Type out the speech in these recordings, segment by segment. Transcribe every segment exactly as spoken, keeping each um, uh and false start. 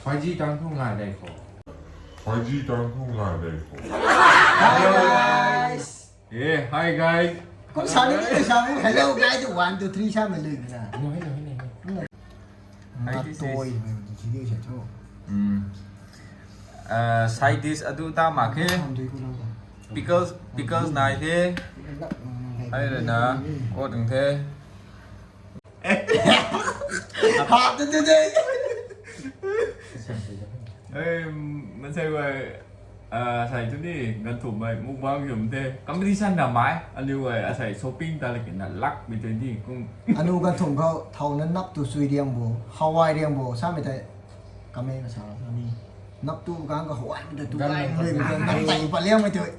Five G tang thu ngai dei khou. Five G tang thu ngai dei khou. Hi guys. Eh, hi guys. Kum sa ni ni sa mu. Hello guys. One, two, three sa ma lui na. No, hello, hello, hello. Hi, this is Toi, mai tu si ni sa cho. Hmm. Uh, side dish adu ta mak khe. Ham dui ko lang ta. Pickles, pickles nai the. Hai rui na, ko ding the. Ha, tu, tu, tu. Ei, mansei guay, ah, asei tu ni, ganv thumh mei, mukbang yum the. Competition na mai, aniu guay, asei shopping ta laki na lak mi tei ni, kum. Anu ganv thumh khou, thau na nap tu sui riang bo, hawai riang bo, sa mi tei. Kamei na sa ni. Nap tu gang ka hawai mi tei tu, gang gai na mi tei, nap tei pa liang mi tei.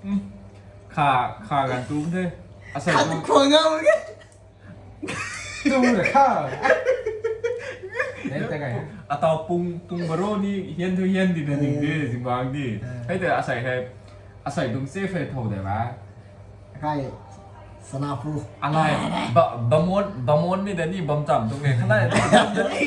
Hmm. Kha, kha ganv tu the. Asei kha tu tu khua ngau ke. Tu ra kha. Nei ta kai. Atau pung, pung baro ni hian thu hian di na ning de, eh, zingbang di. Eh. Hei te asei hei, asei dung se hei thau de ba. Kai, sana pu. Alai, ba, bamon, bamon ni de ni bam cham tung e. Khalai, ni, ni,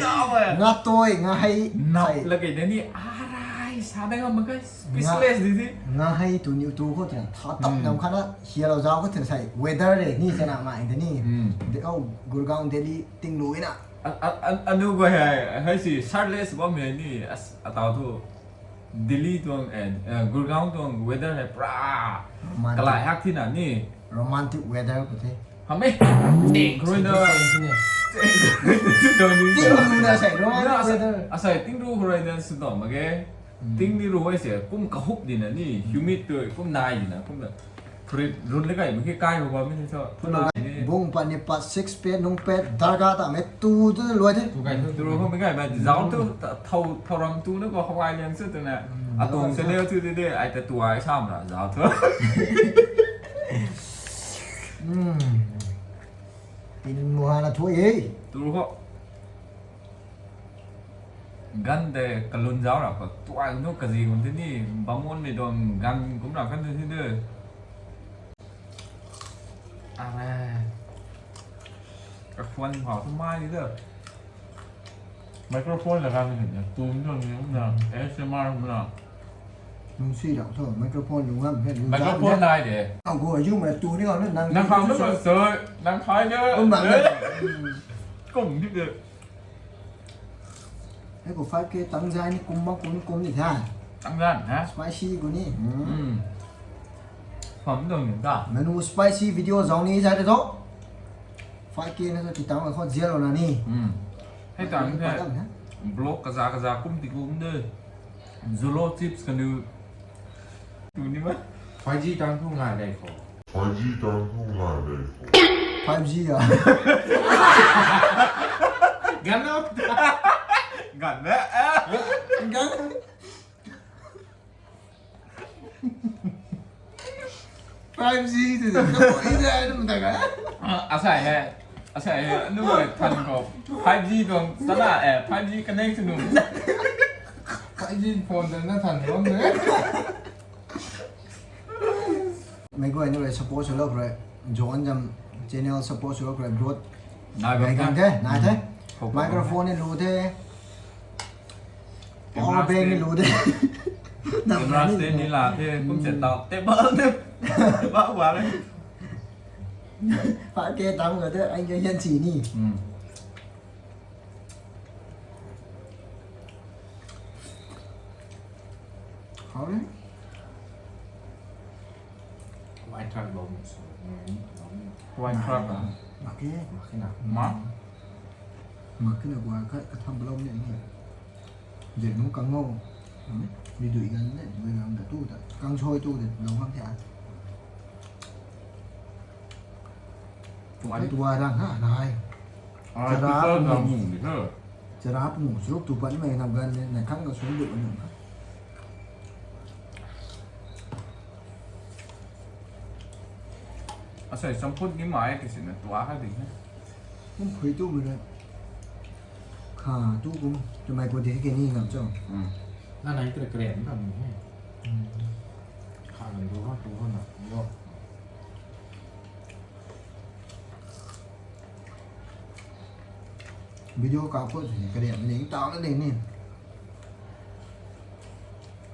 cham e. Nga toi, nga hei, nap sai. Laki de ni, arai, sa de nga ma kai, specialist di di. Nga hei tu niu tu khou tina, tha tap nam khana, hialou zau khou tina sai, weather de ni, sana mai de ni. Hmm. De, oh, Gurgaon, Delhi, ting lui na. A, a, a, anu guay hei, hei si, shirtless bam hei ni, as, atau thu. Delhi tuang, eh, eh, Gurgaon tuang weather hei pra. Romantic. Kalai hak thina ni. Romantic weather ko the. Hame. Ting khrui na. Ting khrui na. Ting khrui na sai romantic weather. Asei ting ru khrui na sw dom mak ge. Hmm. Ting ni ru hei se kum kahup di na ni. Hmm. Humid tu kum nai di na kum na. Furit run le kai, miki kai ho ba mi se cho. Hello, guys. Bung pat ni pat, six pack, nung pack, darkar ta me tu tu luai the. Tu kai thu, tu ru ho mi kai ba, zau thu, ta, thau, thau ram tu na ko hawai liang su tu na. Hmm, atong zau se leu tu de de, ai ta tu ai sam ra, zau thu. Hmm. Tin mu ha na thu e. Tu ru ho. Ganv de kalun zauc ra khou tuang nu kazi kum the ni, bamon mei tuang ganv kum ra kan the ni de. Are. Kakhwan phau tu mai ni de. Microphone la ganv ni, tu ni tuang ni na, A S M R na. Nung si dau thu, microphone nung ngam he, nung microphone zat nai de. Au gu, yu mei tu ni nang, nang khang tu soi, nang khai de. Um, bang de. Kum ni de. Hei khou five K tang zai ni kum ma kum kum ni tha. Tang zan, ha? Spicy gu ni. Hmm. Kham dong ni ta. Menu spicy video zau ni zai de tho. Five K na tu ti tang khou zian lou na ni. Hmm. Hei tang ni the. Vlog kaza kaza kum ti kum de. Zolo chips kanu. Tu ni ma. Five G tang thu ngai dei khou. Five G tang thu ngai dei khou. Five G a. Gan na. Gan na. Gan. Five G tu tu. Kapo i zai tu ta ga. Ah, asei he. Asei he. Anu guay than khou. Five G tuang sana, eh, five G connect nu. Five G phone tang na than khou ne. Mei guay ni rui support sw lou khou rui, John Jam channel support sw lou khou rui, bro. Nai bam the. Nai the, nai the. Hmm. Microphone ni lu the. Camera stand. Power bank ni lu the. Camera stand ni la the. Kum se tau. Table the. Table wa le. Five K tang ga the. Ai nge hian si ni. Hmm. Khou ni. Wine truck lou ni so, wine truck lou ni. Wine truck ah? Mak khe. Mak khe na. Mak? Mak khe na, wine khat katham lou ni ni. Zek nung kang ngou. Ni dui gan ni, dui gan da tu ta. Kang soi tu de, lou ngam the. Tuang ai tuang rang ha, nai. Ah, chara pung ni. Chara pung sruk tu pat ni mei nam gan ni, nai khang ka sung duk ni. Asei champut ni mai, kisi na tua kha ding he. Kum khui tu mei na. Kha tu kum, tu mai ko de ke ni nam cho. Hmm. Na nai kre kre ni kam ni he. Hmm. Kha kan tu ha, tu ha na. Yo. Video ka khou si kariam ning tau na ding ni.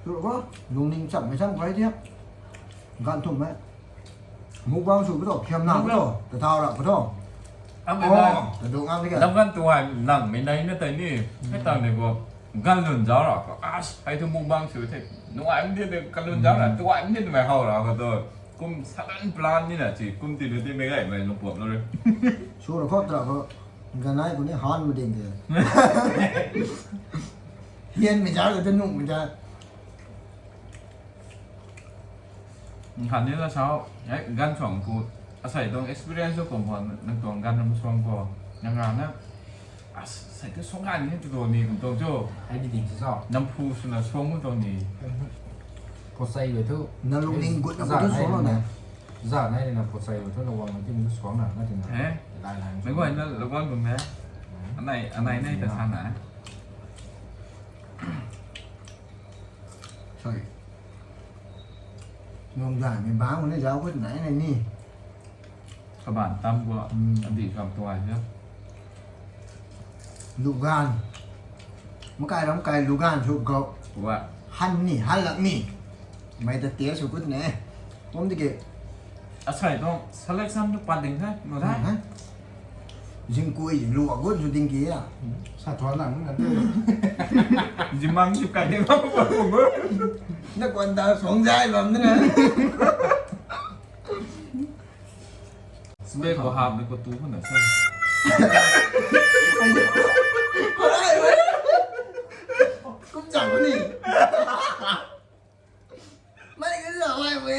Sw ko, lungning cham mei cham kai dia. Gan thum mei. Mukbang sw ko, khiam na ko, ta thau ra ko. Ang Oh, ta du ngam ni ka. Lam gan tuai lang mei nai na tai ni. Hei tang ni ko. Gan lun zau ra ko. As, hei thu mukbang sw the. Nuai mei de, de, kan lun zau ra. Tuai mei de, mei hau ra ko to. Kum salan plan ni na chi. Kum ti lu ti mei gai mei lung puam lo re. Sw ra ko, tra ko. Ganai ko ni han mei ding de. Hian mei zau ko, ta nung mei zau. Khan ni la sau, eh, gan suang ku, asei tuang experience tu kum pho, nang tuang gan ram suang ko, nang ra na, as, sei tu suang gan ni tu tuang ni kum tuang cho. Ai di ding si sao. Nang phu swna suang kum tuang ni. Phu sei we tu. Na lungning gut na Za tu nai suang ni na. Na. Za nai ni na phu sei we tu na wang na ti ni suang na, na ti na. Eh? Lai lai. Mei guay na la guan kum na. Anai, anai nai ta sa na. Sorry. Nung dan mei bang ni zau khou nai nai ni. Kaban tam ko, Hmm. Adi kam tuai na. Lugan. Makai ram kai lugan sw ko. Wa. Han ni, han lak ni. Mei ta tia sw kut ne. Kum di ke. Asei tuang selection tu pat ding the, no the? Hmm, ha? Zingkui, lu agun sw ding ki a. Sa thuan lang na. Zimang sw kai ding ko ko. Na kuan ta song zai bam na. Spek ko hap ni ko tu ko na sa. Kum chang ko ni. Mei ka zau ai we.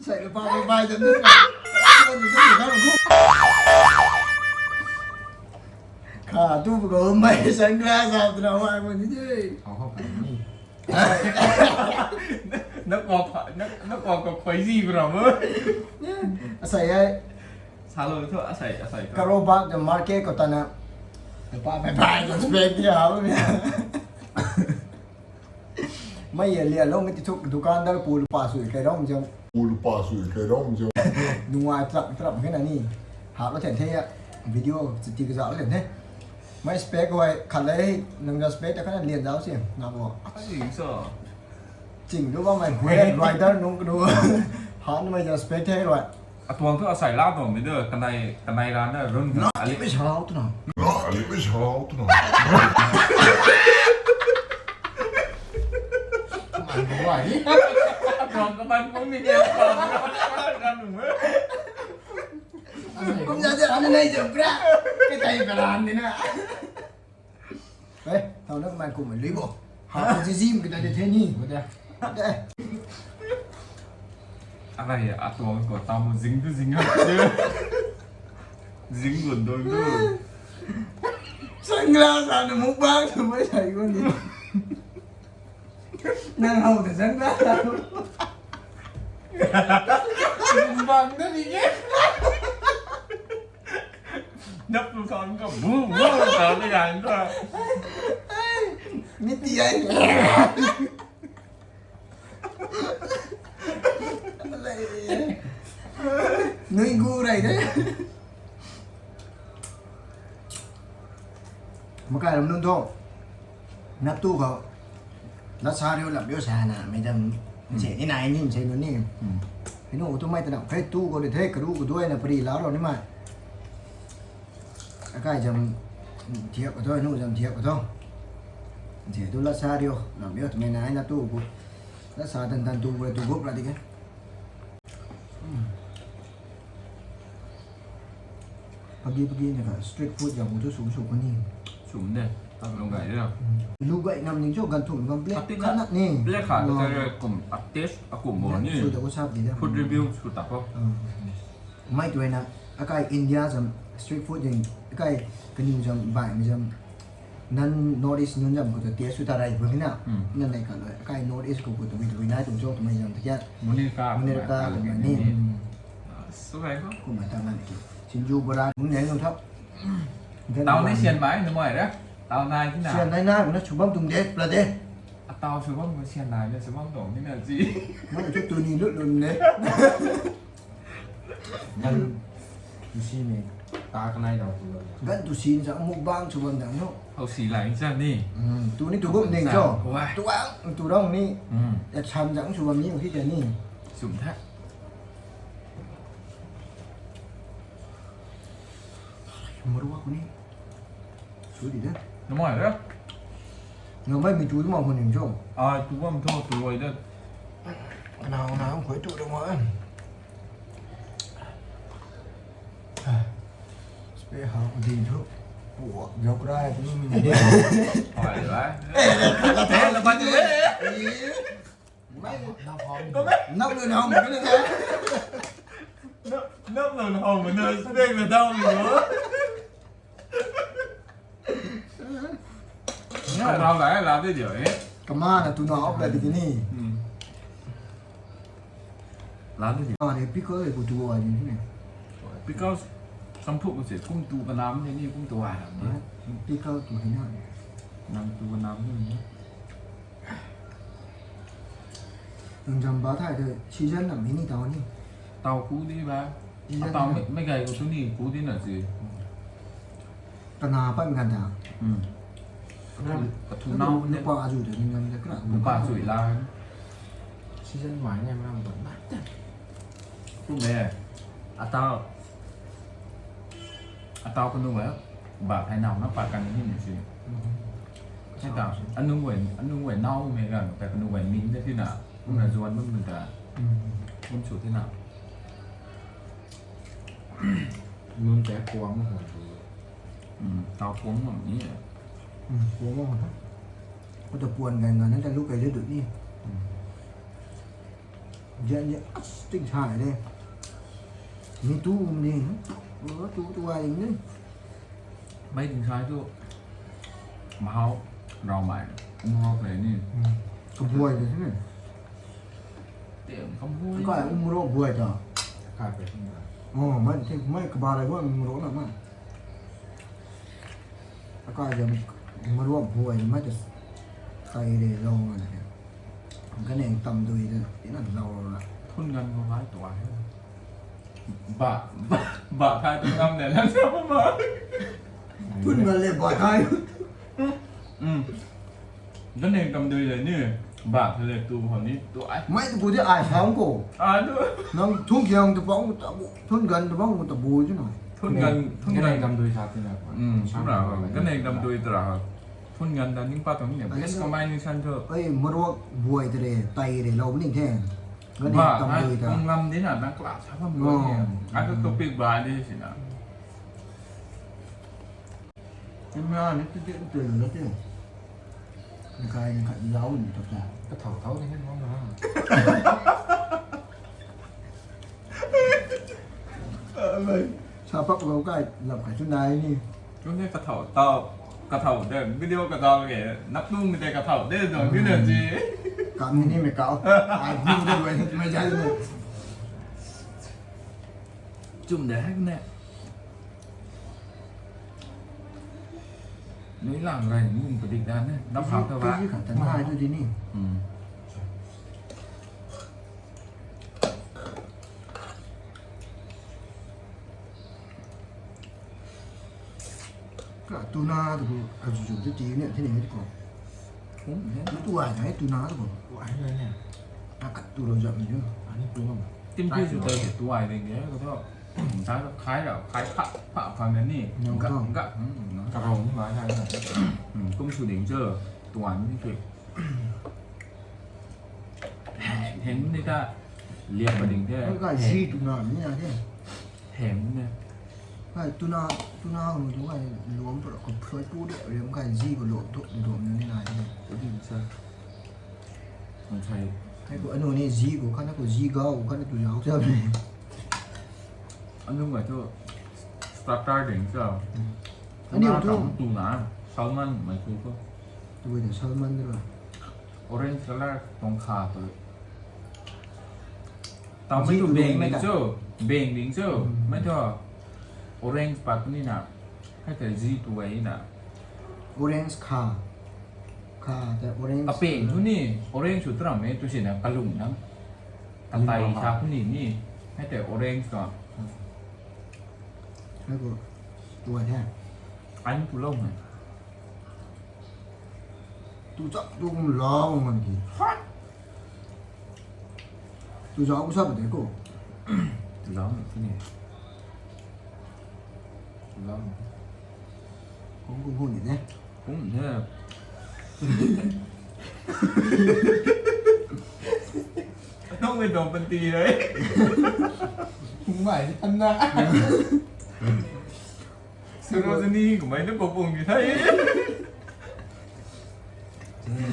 Sei ka pa mei bai zam ni. Ka tu bu ko mei sunglass zau tu na wai mo ni de. Hau hau kai ni. Na ko pha, na, na ko ko khoi zi bu ra mo. Asei ai. Sa lo thu asei, asei thu. Karo bak the market ko ta na. Pa mei bai zam spek dia ha. Mei ye lia lou mei ti thuk dukandar pu lu pa sui kai rom jam. Pu lu pa sui kai rom jam. Nungai trap trap khe na ni. Ha lo then the ya. Video chiti ka za lo then the. Mei spek ko ai khat le nang ga spek ta khat na lian zau si. Na bo. Ai so. Ching lu ba mei hue rider nung knu. Ha na mei ja spek the rui. Atuang thu asei la tuang mei de, kanei, kanei ra na run na. Na, ali mei sa tu na. Na, ali mei sa tu na. Kaman ko wai. Atuang kaman ko ni dia. Kum ja de, ana nei jam pra. Kai tai kalan ni na. Eh, tau na kaman kum lui bo. Ha, ko ji jim kita de the ni. Bo de. De. Akai ya, atuang ko tau mo zing tu zing ha. Zing gun doi tu. Sunglass ana mukbang tu mei sai ko ni. Nang hau de sunglass. Mukbang tu ni ye. Nap tu kan ka bu bu ta ni yan ta. Mei ti ai. Nui gu rai de. Makai ram nunc thu. Nap tu khou. Lat sa riu lap riu sa na, mei dam. Hmm. Nse ni nai ni, nse nu ni. Hmm. Hei nu tu mei ta na, hei tu khou de the, karu khou duai na pari la ro ni mei. Akai zam thiak khou thu, hei nu zam thiak khou thu. Nse tu lat sa riu, lap riu, tu mei nai na tu khou. Lat sa tan tan tu khou, tu gup ra di ke. Pagi pagi na ka street food zam tu sum sum ko ni. Sum de, tak lung gai de. Lu gai nam ning cho gan thum gam plate Ati khat na ni. Plate khat Wow. ta kum a taste a kum mo Ya, ni. sui ta ko sap di da. Food review sw ta ko. Hmm. Mei tu na, akai India zam street food zam, akai kaniw zam, bai mei zam. Nan North East nunc zam khou tu taste sw ta rai bu na. Hmm. Nan nei khat lo, akai North East khou khou tu mei tu mei nai tu cho tu mei zam ta kya. Muni ka, Muni ka, ka, ka, ni. ni. Hmm. Ah, sw gai ko. Kumna ta man ki. Sinju bora, mun nei nung thap. Tau ni sian mai, na mai ra. Tau nai ki na. Sian nai na, na chubam tung de, pla de. A tau chubam ko sian nai na chubam dong ni na ji. Nang chu tu ni lut lun de. Nang, you see me. Ta kanei dau tu lo. Gan tu sin sa mukbang sw bam dang no. Hau si lai sa ni. Hmm, tu ni tu gum ding cho. Wai. Tu ang tu rong ni. Hmm. Ya san jang sw bam ni hi ta ni. Sum tha. Maruak ni. Sw di da. Namai da. Namai mi tu ma hon ning cho. A tu bam tho tu roi da. Nau nau khoi tu da ma. Spe hau di thu. Puak jok rai tu ni mi ni. Hoi rai. Eh, la ba tu. Nap hom. Nap lun hom. Nap, nap lun hom na spe na dau ni lo. Nap rau lai la de diu e. Kama na tu na op la di ni. Hmm. La de diu. Ah, ni pickle le bu tu ai ni. Pickle samphuk se kum tu ka nam ni, kum tu ai. Pickle tu hi na. Nang tu ka nam ni. Nang jam ba thai de season nam hi ni tau ni. Tau ku di ba. Season tau nam. Mei, mei gai ko tu ni ku di na si. Kana pat ngan da. Hmm. Ka thu nau ne. Nupa azu de ni ngan da kra. Nupa azu la. Season mai ne ma nam ta. Kum e. Atau. Atau kanu e. Ba thai nau na pa kan ni ni si. Hei ta, anung wei, anung wei nau mei gan, ta kanu wei min de tina, kumna zuan bam ta, kum sw tina. Nun te kuang ma hon tu. Hmm, tau kuang ma ni. Hmm, kuang ma hon. Ko ta puan gan gan na ta lu kai de du ni. Hmm. Jan ni, as, ting sai de. Ni tu ni. O, tu, tu ai ni. Mei ting sai tu. Mahau, rau mai. Umrok le ni. Hmm. Kabuai de ni. Tem kabuai. Kai umrok buai ta. Kai pe. Oh, mei ting, mei kaba le buai umrok na mei. Akai jam maruak buai mei ta kai re lou na. Ganeng tam dui de, ina lou na. Thun gan ko lai tuai. Ba, ba, ba thai tu ngam de na sa ma. Thun gan le ba thai. Hmm. Ganeng tam dui le ni, ba thai le tu ho ni, tu ai. Mei tu bu de ai sang ko. A tu. Nang thun kiang tu pang ta bu, thun gan tu pang ta bu ju na. Thun gan, thun gan. Ganeng tam dui sa ti na. Hmm, sa ra. Ganeng tam dui tra. Thun gan da ning pa tang ni. Best combination tu. Ei, maruak buai te re, tai re lou ni the. Ganeng tam dui ta. Kong lam di na, nang class ha bam ni. Ai tu topic ba di si na. Camera ni tu tu tu na tu. Kai ni khat lau ni tu ta. Ka thau thau ni hen mong na. Sa pak lo kai lap kai tu nai ni. Kum ni ka thau tau, ka thau de video ka thau ke. Nap nung mi te ka thau de dong ni na ji. Kam ni ni me kau. Ai ni de wei mai jai ni. Chum de hak ne. Nui lang rai mung padik dan ne. Nap hak ta ba. Khat tan hai tu di ni. Hmm. Ka tuna tu ko azu zu tu ti ne ti ne ko. Hum ne. Tu ai ne tuna tu ko. Tu ai ne. A kat tu lo jam ni. Ani tu ma. Tim ti zu tai tu ai ding de ko to. Sa khai ra, khai pha, pha pha na ni. Nang ga, to. Ga. Hmm, nang. Ka rau ni ma sa na. Hmm, kum su ding cho. Tu ai ni ki. Heng ni ta liap pa ding the. Ka zi tuna ni na the. Heng ni. Kai tuna, tuna hung tu kai luam pro ko phroi pu de, riam kai zi ko luam tu, luam ni na ni. Udi sa. Kan sai. Kai ko anu ni zi ko, kan ko zi gau, kan tu yau cha ni. Anu mai tu starter ding cha. Hmm. Ani tuna tu. Tam tu na, salmon mai tu ko. Tu de salmon de la. Orange color tong kha tu. Tau mai tu beng ding cho, beng ding cho, mai tu orange pat ni na, hai ta zi tu ai na. Orange kha, kha ta orange. Kapeng tu ni, orange tu tram e tu si na kalung na. Katai sa tu ni ni, hai ta orange tu. Tua the. Anh tu lou hei. Tu chak tu kum lau man ki. Tu zau sa ba de ko. Tu lau ni tu ni. Tu lau ni. Kum kum hu ni ne. Kum ne. Nung mei dong panty rei. Kum mai ni tan na. Suro zani kumai na popung ni thai.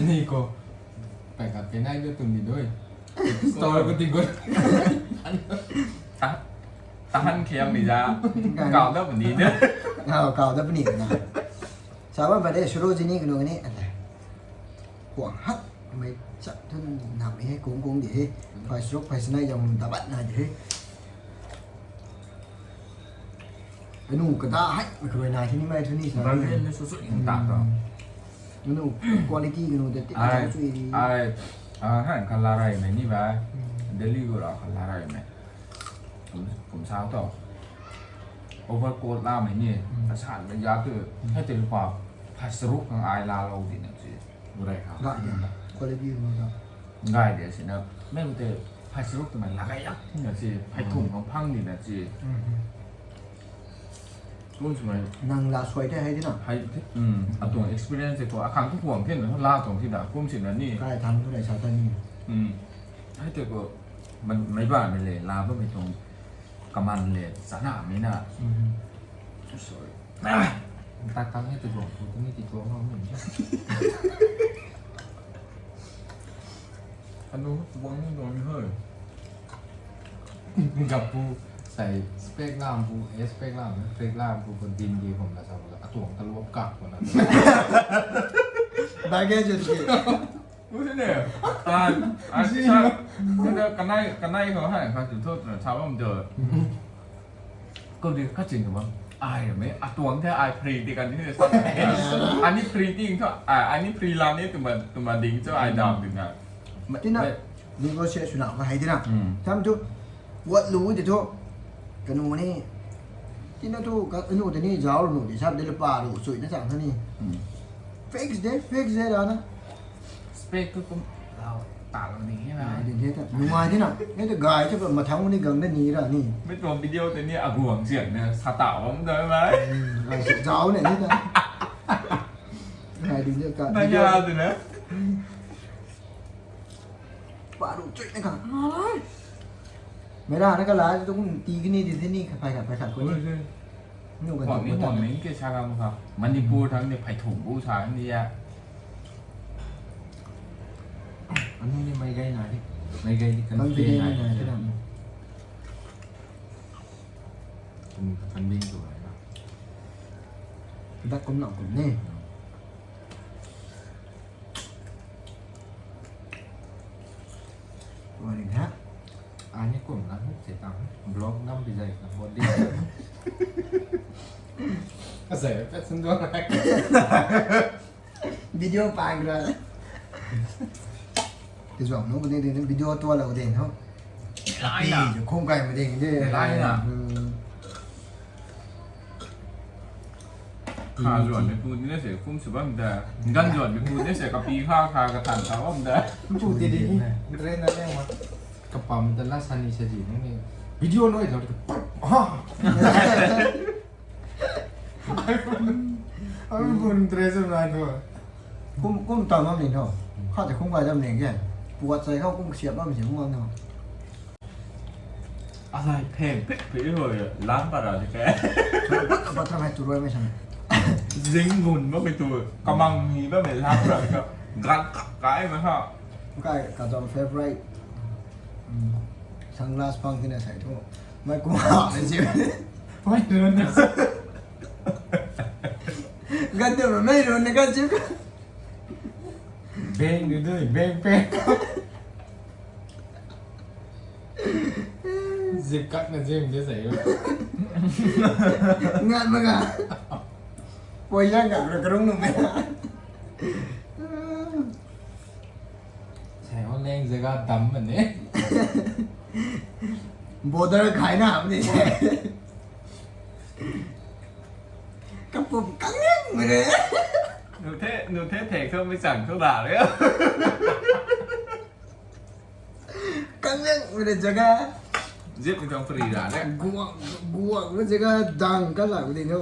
Ni ko. Pai ka penai do tum ni doi. Store ko ti go. Ta, tahan khiam ni ja. Kau da puni de. Kau, kau da puni na. Sa bam ba de suro zani kanu ni. Kuang hak mei chak thun nam he kung kung di he. Phai sruk phai sanai jang da bat na di he. Anu kada hai mei khrui na thini mei thuni sa. Berlin ni su su in ta to. Anu quality kanu da ti Ai, ai, ah, han kala rai mei ni ba. Delhi go ra kala rai mei. Kum, kum sao to. Overcoat la mei ni. Asan mei ja tu. Hai tu pa phai sruk kang ai la lou di na si. Gu rai ha. Ga di. Quality kanu da. Ngai de si na. Mei te phai sruk tu mei la gai yak na si. Phai thum kang phang di na si. Kum si mei. Nang la suai the hai di na. Hai, um, atuang experience ko akhang tu kuang the na la tuang thi da. Kum si na ni. Kai thang tu lai sa ta ni. Um. Hai te ko, man, mei ba mei le, la ba mei tuang kaman le, sana mei na. Sorry. Ah, tak tak ni tu tuang, tu ni ti tuang na mei. Anu, tuang ni tuang ni hoi. Gapu, sai, spek lam pu, eh, spek lam, spek lam pu, ko din di hom la sa, atuang ta luap kak ko na. Bagay jut ki. Ui ne. Ah, ah, sa, kada kanai, kanai ko hai, ka tu thot na, sa bam jo. Ko di ka ching ko bam. Ai, mei, atuang the, ai free di kan ni sa. Ani free di tho, ai, ani free la ni tuma, tuma ding cho, ai dam ding na. Tina, negotiate suna ma hai tina. Hmm. Tam tu, wat lu di tho. Kanu ni. Tina tu, ka, anu tini zau nu di sab de le pa ru, sui na chang ni. Hmm. Fix de, fix de la na. Spek tu kum lau ta lau ding he na. Ai, din he ta. Nungai di na. He ta gai cha pa mathang ni gang da ni ra ni. Mei tuang video te ni aguang sian na sa ta bam da mai. Hmm, gai sa zau ne ni ta. Gai din je ka. Ba video ya tu na. Pa ru chui na ka. Ngai. Mei ra na ka la tu kum ti ki ni di ni ka phai ka phai ka ko ni. Ui, ui. Ni kan Huang tu ni ko ta. Huang ni ke sa ka mu ka. Manipur thang ni phai thum bu sa ni ya. Anu ni mei gai na di. Mei gai di kan Kan fi fi na na di di. Kan, kan ding tu na. Dak kum na kum ni. Wani ha. Ani kum na hu se ta. Blog nam bi zai na body. Ka zai pe sun do na. Video pa gra. Ti zuang nu ni ni video tua lau den ho. Lai na. Ti ju khum kai ma ding de. Lai na. Hmm. Kha zuan ni pu ni na se kum su bam da. Gan zuan ni pu ni se ka pi kha kha ka than kha bam da. Pu ti di ni. Dre na leng ma. Ka pam da la sani sa ji ni. Video noi zau ka pap. Ha. Ai bun, ai bun dre zau nai tu. Kum, kum tam mam ni no. Kha te kum kai dam ni ke. Puat sai khou kum siap bam si kum mam no. Asai pheng phek phek hoi lam para de ke. Pat pat tham hai tu roi mei sam. Zing gun ba mei tu, kamang ni ba mei lam para ka. Gan kak kai ma ha. Kai ka zam favorite. Hmm. Sunglass pang tina sai thu. Mei kum ha na si. Mei run na. Gan tu mei run na gan si. Beng du du, beng beng. Zip cut na zip de zai. Ngat ma ga. Poi yang ga ra karung nu me. Sai ho leng jaga dam ma ne. Border khai na ma ne. Ek thu mei chang thu ra re. Kang leng mei de jaga. Zip mei tuang pari ra re. Guang, guang mei jaga dang ka la mei de no.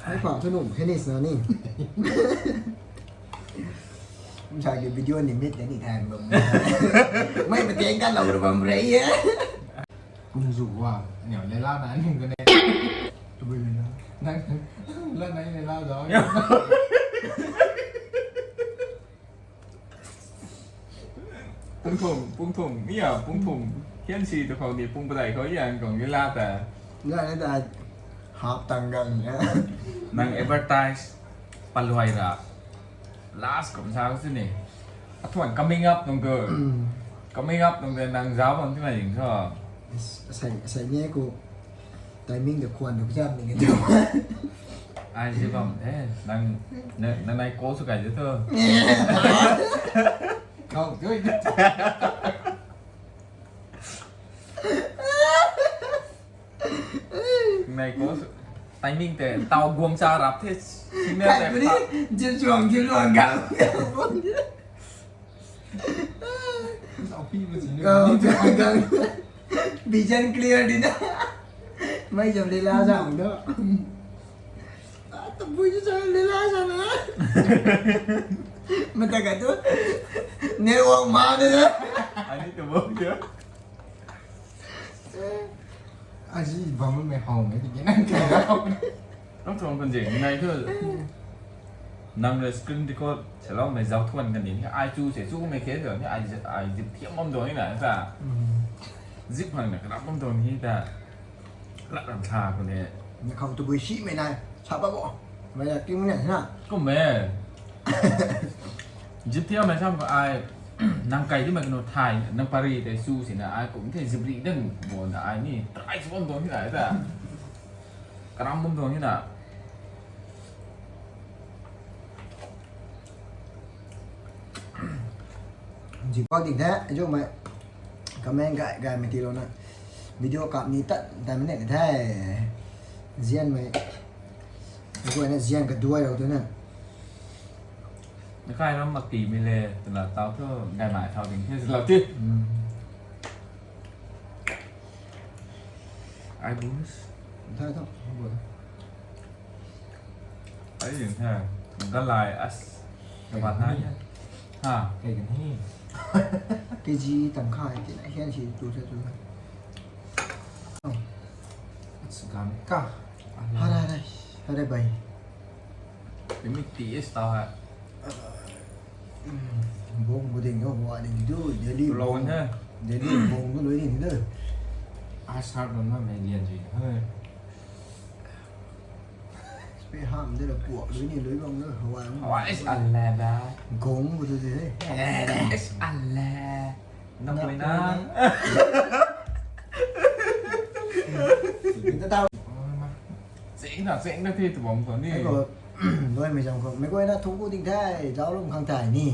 Hai pam thu num khe ni sna ni. Msa ki video ni mit ni thang bam. Mei mei teng ka lou ra bam re ye. Kung zu wa, niu le la na ni ka ne. Tu bui ni na. Nang la na ni la za. Pung thum, pung thum, ni ya, pung thum. Hian si tu khou ni pung padai khou ya, kong ni la ta. La na ta, hap tang gang ya. Nang advertise, paluai ra. Last kum sa si ni. Athuan coming up nung tu. Coming up nung tu nang zauc bam ti mai ding tho. Sai, sai ni ku. Timing de kwan de jam ni nge. Ai zi bam the, nang, nang, nang nai ko su kai de tho. Kau, dui. Nai ko su, timing te, tau guang cha rap the, signal te, kai puni, pa. Jin chuang, jin luang gang. Vision clear di na. Mei jam lila zang do. Tabui chu zang lila zang na. Mata ka tu. Network ma de na. Ani tu bo jo. Azi bam mei how mei ti nang khe. Nang tuang kan jeng nai thu. Nang le screen record se lau mei zau thuan kan ni. Ai chu se chu mei khe ni ai ai zip thiam bam do ni na ta. Zip hang na krap bam do ni ta. Lat ram tha ko ne. Ni khou tu bui si mei nai. Sa ba bo. Mei la ting ne na. Kum mei. Zip thiam mei sam ko ai. Nang kai di mei kanu thai, nang pari tei su si na ai kum the zip ri den bo na ai ni. Try su bam do ni na ta. Karam bam do ni na. Zip pak dik the, azu mei comment gay gay mei ti lo na. Video kap ni tat, tat mei ne the. Zian mei. Azu na zian ka duai lo tu na. Na kai ram mak ti mei le, tu na tau thu gay mai thau ding the lo ti. Ai bu. Thai thau, bu. Ai ding the. Galai as. Kabat na ya. Ha. Kei kan ni. Kg tang khai ti na hian si tu se tu. It's gone ka. Hara hara. Hara bai. Let me taste tau hai. Bong bu ding no wa ding du. Daily bong. Daily bong du lui ding du. Ai sar don na mei lian ji. Hai. Spray ham de la puak lui ni lui bang de hawai. Hawai is a la ba. Gong bu de de. Is a la. Na pui na. Ni ta tau. Cheng na cheng na thi tu bam ko ni. Ko loi mei jam ko. Mei guay na thung ku ding thai, zauc lum khang thai ni.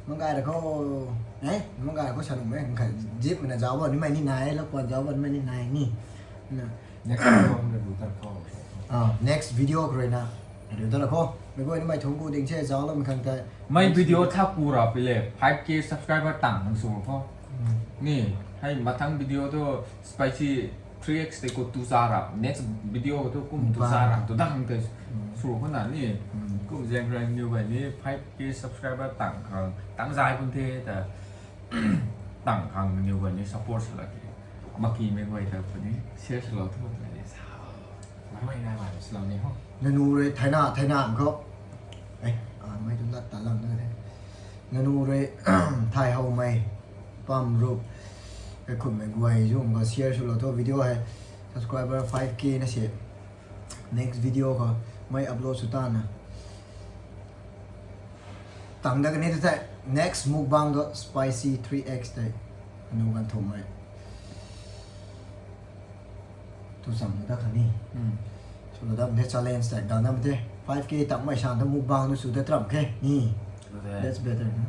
Manggai ra ko. Eh, manggai ra ko sa lum mei khang zip mei na zauc ba ni mei ni nai, la kuan zauc ba ni mei ni nai ni. Na. Next video khou rui na. Ah, next video khou rui na. Rui ta la kho. Mei guay ni mei thung ku ding se zauc lum khang thai. Mei video tha ku ra pi le five K subscriber tang hang su kho. Ni, hei mathang video tu spicy three X te ko tu sa ra. Next video tu kum tu sa ra. Tu dang te su kho na ni. Kum zeng rang niu bai ni five K subscriber tang khang. Tang zai kun the ta. Tang khang niu guay ni support sa la ki. Maki mei guay ta puni share sa la thu na ni sa. Mai na mai sa la ni ho. Nanu rui thaina, thaina am kho. Eh, ah, mei tu lat ta lang na the. Nanu rui thai hou mei. Pam ru. Kai khum mei guay zung ga share sa la thu video hei. Subscriber five K na se. Next video khou mei upload sw ta na. Tang da kani tu thei, next mukbang tu spicy three X tei. Anu kan thum mei. Tu sam da kani. Sw la da the challenge tei, dang da the. Five K tang mei san tu mukbang tu sw da tram khe. Ni. That's better, na.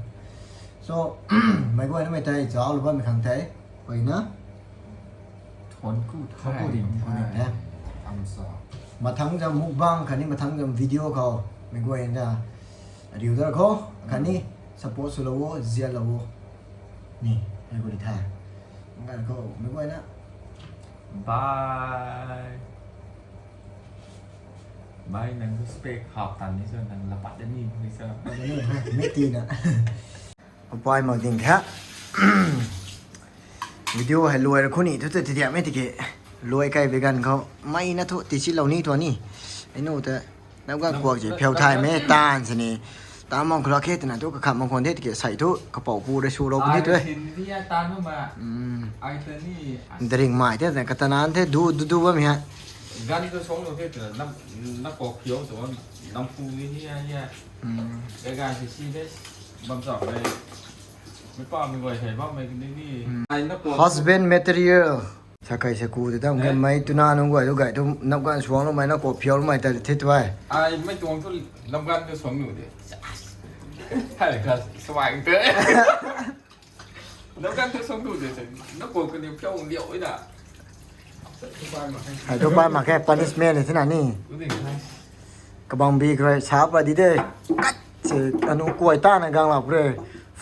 So, mei guay na mei tei, zauc lou bam mei khang tei. Pui na. Thon ku thai. Thon ku ding thai. Thon ku ding thai. Am sa. Mathang zam mukbang khatni mathang zam video khou. Mei guay na riu dar khou khatni support swlou o, zianlou o. Ni, hei ku di the. Ngan khou mei guay na. Bye. Bye, nang respect hap tan ni sa, nang lapat da ni ni sa. Mei ti na. Apai mak ding the. Video hei luai ra khou ni thu ta ti diam e tiki. Luai kai vegan khou mei na thu ti silou ni thu ni. Ai nu ta. Nap ganv kuak ji, pheu thay me, tan sini. Tan mang khou la khe, tina tu kakhat mang khwan de, tiki sai thu, kapau pu de su lo ni tu e. Ai, tin ni a tan ma. Hmm. Ai ta ni. Dring mai te, katanan the, du, du, du bam ha. Gan tu song lo the, tina, nam, na kok phiau tu, nam pu ni ni a, ni a. Hmm. Ga ga si si de, bam sa de. Mi pa mi goi he, bam me ni ni. Hmm. Ai na kok. Husband material. Sa kai sa ku de dam, eh? Mei tuna nung guay tu gay tu nap ganv suang lo mei na kok phiau lo mei ta the tu ai. Ai, mei tuang tu nap ganv tu suang nu de. Hai ka swang te. Nap ganv tu suang nu de se. Na kok ka ni phiau liau ina. Hai tu pa mak khe punishment ni thina ni. Kabang bi kre sa pa di de. Kat se anu kuai ta na gang la pre.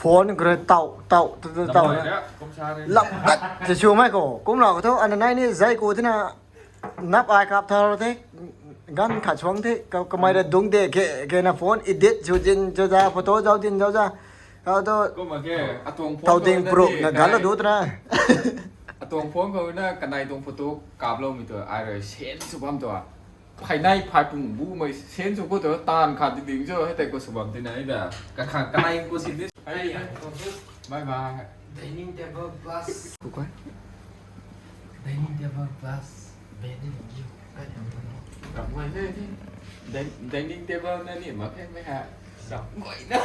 Phone kre tau, tau, tau, tau, tau na. Lam kat se su mai ko. Kum la ko thu, ana nai ni zai ko thina. Nap ai kap thau the. Gan khat suang the. Ka, kamei ra dung de ke, ke na phone edit su jin, su za, photo zau jin, zau za. Kau tu. Kum ma ke, atuang phone tau ding ko na pro ni, na gan la kai. Du tra. Atuang phone ko na, kanei tuang photo kap lo mi tu, ai ra sen su bam tu a. Phai nai, phai pung bu mei sen su ko tu, tan khat di ding jo, hei tei ko su bam ti nai da. Ka khat, kanei ko sin ni. Ai, ai, bye bye. Dining table plus. Kukoi. Dining table plus bed ni view. Ramh guay the, the. Din-, dining table na ni mak khe mei ha. Ramh guay na.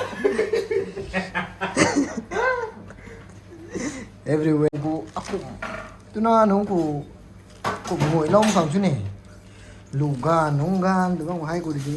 Everywhere ku akum. Tuna nung ku kum ngoi lom khang chu ni. Lu gan, nung gan, tu bang hai ku di.